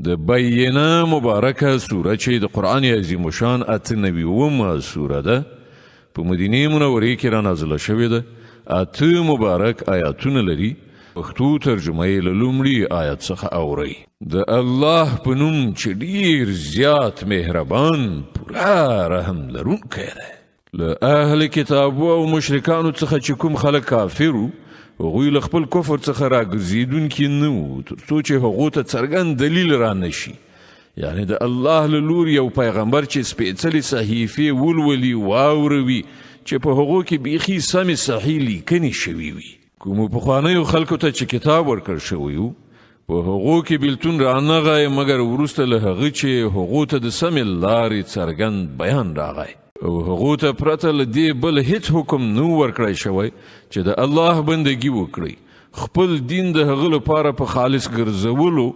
د بینه مبارکه سوره چې د قرآن عظیم شان 98مه سوره ده، په مدینه منورې کې را نازله شوې ده. 8 مبارک آیاتونه لري. پښتو ترجمه یې له لومړي آیت څخه اورئ. د الله په نوم چې ډیر زیات مهربان، پوره رحم لرونکی دی. له اهل کتابو او مشرکانو څخه چې کوم خلک کافر وو، هغوی له خپل کفر څخه راګرځېدونکي نه وو، تر څو چې هغو ته څرګند دلیل را نه شي، یعنې د الله له لوري یو پیغمبر چې سپېڅلې صحیفې ولولي، واوروي، چې په هغو کې بیخي سمې صحیح لیکنې شوي وي. کومو پخوانیو خلکو ته چې کتاب ورکړ شوی و، په هغو کې بیلتون رانغی، مګر وروسته له هغه چې هغو ته د سمې لارې څرګند بیان راغی، او هغو ته پرته له دې بل هیڅ حکم نه و ورکړی شوی چې د الله بندګي وکړي، خپل دین د هغه لپاره په خالص ګرځولو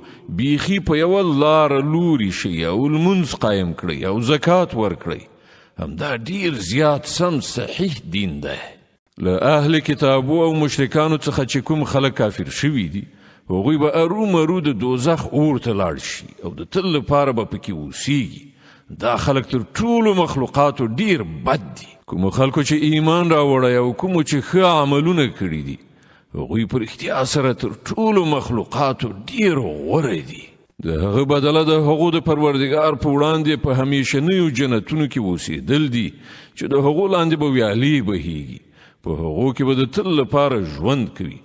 بیخي په یوه لاره لوري شي او لمونځ قایم کړي او زکات ورکړي. همدا ډیر زیات سم صحیح دین دی. له اهل کتابو او مشرکانو څخه چې کوم خلک کافر شوي دي، هغوی به ارومرو د دوزخ اور ته لاړ شي او د تل لپاره به پکې اوسیږي. دا خلک تر ټولو مخلوقاتو ډیر بد دي. کومو خلکو چې ایمان راوړی او کومو چې ښه عملونه کړي دي، هغوی په رښتیا سره تر ټولو مخلوقاتو ډیر غوره دي. د هغه بدله د هغو د پروردګار په وړاندې په همیشنیو جنتونو کې اوسېدل دي چې د هغو لاندې به ویالې بهیږي، په هغو کې به د تل لپاره ژوند کوي.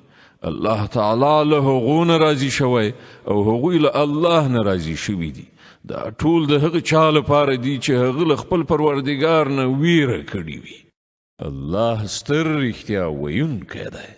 الله تعالی له هغو نه راضي شوی او هغوی له الله نه راضي شوي دي. دا ټول د هغه چا لپاره دي چې هغه له خپل پروردګار نه ویره کړې وي. الله ستر رښتیا ویونکی دی.